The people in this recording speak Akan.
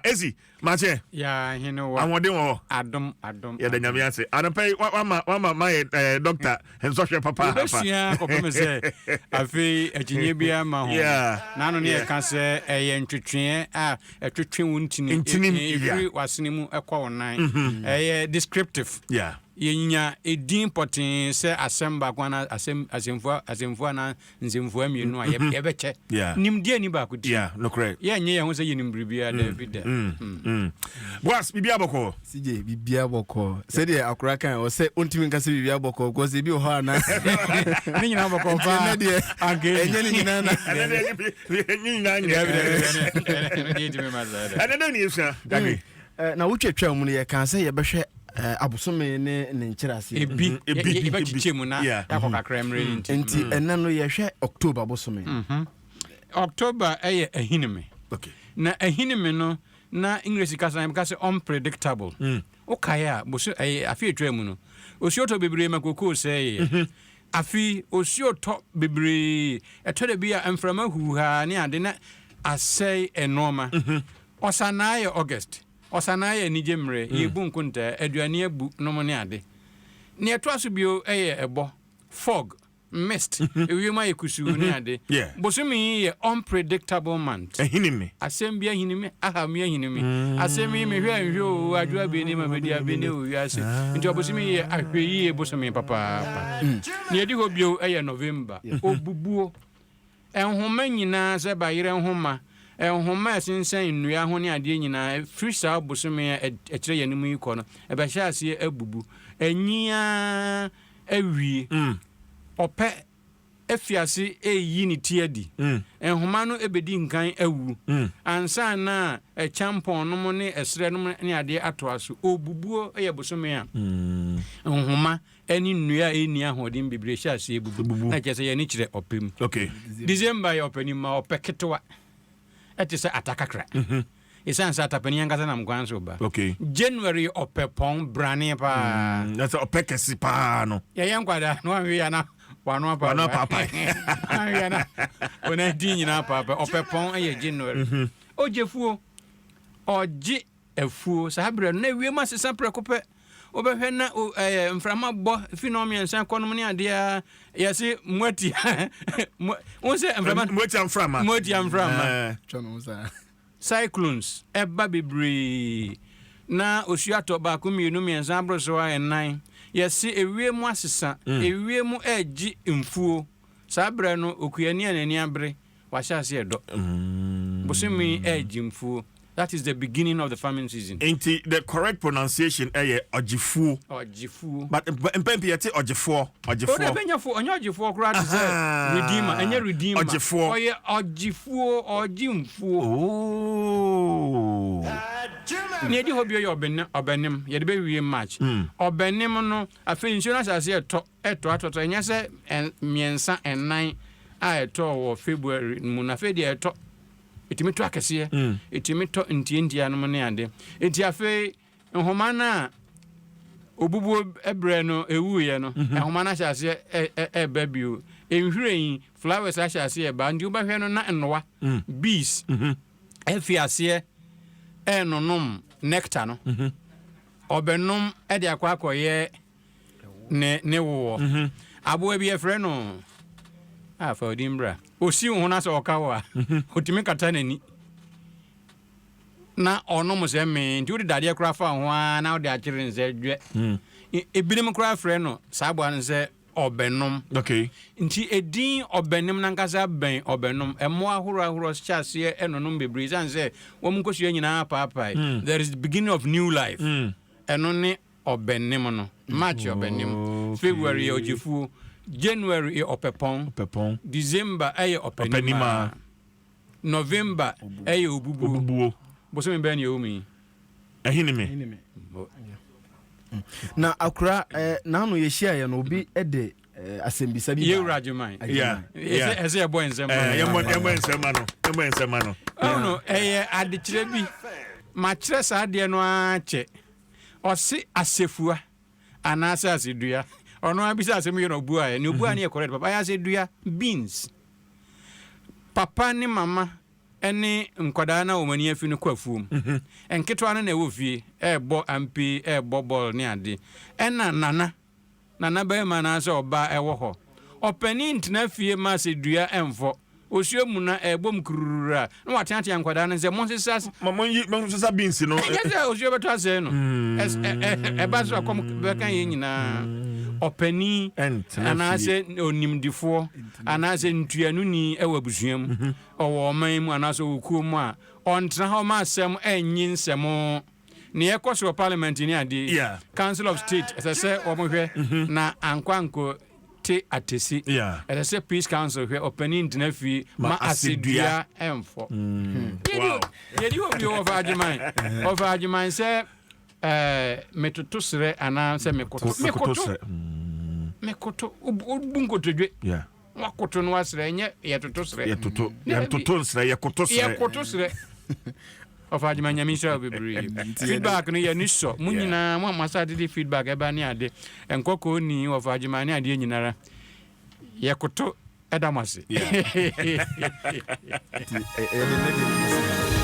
Esi, makyɛ. Ya hene wa. Ahoɔden wɔ hɔ. Adom, adom. Yɛda Nyame ase. Anɔpa yi wama wama mayɛ ɛɛ dɔkta nsɔhwɛ papaapa. Yɛbɛsua kɔpem sɛ afei akyinnye biara ma ho. Yeah. N'ano ne yɛka sɛ ɛyɛ ntwetweɛ a ɛtwetwe wo ntini. Ntini, yeah. Ɛfiri w'asene mu ɛkɔ wo nan. Ɛyɛ descriptive. Yeah. Yɛnya edin pɔtee sɛ asɛm baako anaa asɛm asɛmfua asɛmfua anaa nsɛmfua mmienu a mm-hmm. yɛbɛkyɛ. Nimdeɛ ni baako ti. Nokorɛ. Yɛnyɛ yɛn ho sɛ yɛnim biribiara mm. daabi da. Mm. Mm. Boas, biribiara bɔkɔɔ. CJ, biribiara bɔkɔɔ. Sɛdeɛ akora kan ɔ sɛ ɔntumi nka sɛ biribiara bɔkɔɔ because ebi wɔ hɔ ana. Ne nyinaa bɔkɔɔ paa. Ɛnɛ deɛ ɛnyɛ ne nyinaa na. Ɛnɛ deɛ ne nyinaa nyɛ. Ɛnɛ deɛ ne yɛsua. Dagbe. Na wotwatwa mu no yɛkaa sɛ yɛbɛhwɛ abosome ne ne nkyerɛaseɛ. Ebi, mhm, ebi, yɛbɛkyekyɛ mu na yɛakɔ kakra mmerɛ no nti. Nti mm. ɛnɛ no yɛhwɛ October bosome. Mhm. October ɛyɛ ahinime. Okay. Na ahinime no na English kasa yɛbɛka sɛ unpredictable. Mm. Wokae a boso ɛyɛ afe atwa mu no osuo tɔ bebree ma kokoo sɛeɛ. Mhm. Afe osuo tɔ bebree ɛtɔ da bi a mframa huuhaa ne ade na asɛe nnoɔma. Ɔsanaa yɛ August. Ɔsanaa yɛ anigye mmerɛ, yɛrebu nkontaa, aduane abu nom ne ade. Nea ɛtoa so bio yɛ ɛbɔ, fog, mist, ewiem ayɛ kusuu ne ade. Bosome yi yɛ unpredictable month. Asɛm bi ahini me, ahaw me ahini me. Asɛm yi mehwɛ a nhwɛ oo, adwo abene ma madi abene wɔ wiase. Nti ɔbosome yi yɛ ahwɛyie bosome papaapa. Nea ɛdi hɔ bio yɛ November, obubuo. Nhoma nyinaa, sɛ bayerɛ nhoma, nhoma a ɛsensɛn nnua ho ne adeɛ nyinaa, ɛfiri saa bosome a ɛkyerɛ yɛn mu yi kɔ no, ɛbɛhyɛ aseɛ abubu. Anyin ara awie. Ɔpɛ afi ase reyi ne ti adi. Nhoma no bɛdi nkan awu ansa na ɛkyampɔn nom ne ɛserɛ nom ne adeɛ atoa so. Obubuo yɛ bosome a nhoma ne nnua a ɛnni ahoɔden bebree hyɛ aseɛ bubu, na kyerɛ sɛ yɛn ani kyerɛ ɔpɛ mu. Okay. December yɛ ɔpɛnimma, ɔpɛ ketewa, ɛte sɛ ata kakra. Mhm. Ɛsiane sɛ atapanin ankasa nam kwan so ba. Okay. January yɛ ɔpɛpɔn brane paa. Mm, na sɛ ɔpɛ kɛse paa no. Yɛyɛ nkwadaa no wanwe ya na wano apa. Wano apaapae. Wanwe ya na wɔn adi nyinaa apaapae. Ɔpɛpɔn yɛ January. Mm -hmm. Ogyefuo, ɔgye Afuo. Saa berɛ no, na ewiem asesa prɛko pɛ. Wobɛhwɛ na o, ɛɛ, mframa bɔ fi nnɔnmiɛnsa kɔnom ne adeɛ ara. Yɛse moatia. Mo, wohu sɛ mframa. Moatia mframa. Moatia mframa. Ɛɛ. Twa ne ho saa. Cyclones ɛba bebree. Na osuo atɔ baako, mmienu, mmiɛnsa, aboro so ara nnan. Yɛse ewiem asesa. Ewiem regye mfuo. Saa berɛ no, okuani a n'ani abere Wahyɛ aseɛ dɔ. Bosome yi ɛyɛ gyimfuo. That is the beginning of the farming season. Nti the correct pronunciation ɛyɛ ɔgyefuo. Ɔgyefuo. But mpɛn pii yɛte ɔgyefoɔ, ɔgyefoɔ. O dabi ɛnyɛ fo, ɔnyɛ ɔgyefoɔ koraa te sɛ redeemer, ɛnyɛ redeemer. Ɔgyefoɔ. Ɔyɛ ɔgyefuo, ɔgyemfuo. Oh. Nea ɛdi hɔ bio yɛ ɔbɛnem, ɔbɛnem, yɛde bɛwie March. Ɔbɛnem no, afei nsuo no ahyɛ aseɛ ɛtɔ. Ɛtoatoa, ɛnyɛ sɛ mmiɛnsa, nnan a ɛtɔɔ wɔ February mu no, afei deɛ ɛtɔ. Ɛtumi tɔ akɛseɛ, ɛtumi tɔ ntiantia nom ne ade. Nti afei nhoma no a obubuo berɛ no ɛwuiɛ no, nhoma no ahyɛ aseɛ ɛreba bio. Nhwiren, flowers ahyɛ aseɛ ɛba. Nti wobɛhwɛ no na nnowa, bees, afi aseɛ ɛrenonom nectar no. Ɔbɛnom de akɔ akɔyɛ ne ne wowɔ. Mhm. Aboa bi yɛfrɛ no a fa odin bra. Osi wo ho na sɛ ɔka wo a, mhm. otumi kata n'ani na ɔnom sɛ mee nti wode dadeɛ koraa fa ho ara na wode akyere no sɛ dwɛ. Hmm. Ebinom koraa frɛ no saa aboa no sɛ ɔbɛnom. Okay. Nti edin ɔbɛnem nankasa bɛn ɔbɛnom. Mmoa ahorow ahorow hyɛ aseɛ ɛnonom bebree sane sɛ wɔn nkosua nyinaa paapae. Mm. There is the beginning of new life. Mm. Ɛno ne Ɔbɛnem no. March yɛ Ɔbɛnem, February yɛ Ɔgyefuo, January yɛ Ɔpɛpɔn, December yɛ Ɔpɛnimaa, November yɛ Obubuo. Bosome bɛn na yɛwɔ mu yi? Ahinime. Na akora eh, n'ano yɛhyiaeɛ no obi de eh, asɛmbisa bi Yɛwura Agyeman. Ɛsɛ yɛbɔ nsɛm ma no. Yɛmmɔ nsɛm ma no. Yɛmmɔ nsɛm ma no. Ɔno ɛyɛ adekyerɛ bi. Makyerɛ saa adeɛ no ara kyɛ. Ɔse asɛfua anaasɛ asɛdua. Ɔno ara bisa asɛm yɛ na ɔbuaeɛ. Nea ɔbuaeɛ no yɛ correct papa. Ɛyɛ asɛdua, beans. Papa ne mama ne nkwadaa no a wɔn ani afi no kɔ afuom. Nketewa no na ɛwɔ fie ɛrebɔ ampe, ɛrebɔ bɔɔl ne ade. Ɛna nana, nana barima anaasɛ ɔbaa ɛwɔ hɔ. Ɔpanin ntena fie ma sɛ dua ɛmfɔ. Osuo muna ɛrebɔ mu kurururu a, na wateatea nkwadaa no sɛ monsesa. Monyi, monsesa beans no. Ɛnyɛ sɛ osuo bɛtɔ asɛe no. Ɛba so a kɔm bɛka yɛn nyinaa. Ɔpanin anaasɛ onimdifoɔ anaasɛ ntuanoni wɔ abusua mu, ɔwɔ ɔman mu anaasɛ ɔwɔ kuo mu a, ɔntena hɔ ma asɛm ɛnyi nsɛm. Nea ɛkɔ so wɔ parliament ne adeɛ yi, Council of State ɛsɛ sɛ wɔhwɛ na ankɔ ankɔ te atesi. Ɛsɛ sɛ Peace Council hwɛ ɔpanin ntena fie ma asedua ɛmfɔ. Yɛdi hɔ bio wɔfa adweman. Wɔfa adweman sɛ metoto serɛ anaa sɛ mekoto. Mekoto. Mekoto. Wobu nkotodwe. Wakoto no asrɛ ɛnyɛ yɛtoto serɛ. Yɛtoto yɛntoto nsrɛ yɛkoto serɛ. Yɛkoto serɛ. Ɔfa adwuma Nyame nhyira wo bebree. Feedback no yɛ ani sɔ. Mo nyinaa mo a mo asate de feedback ɛba ne ade. Nkɔkɔɔ ni ɔfa adwuma ne adeɛ nyinara. Yɛkoto ɛda mo ase. Nti yɛde ne de no bɛsi ha.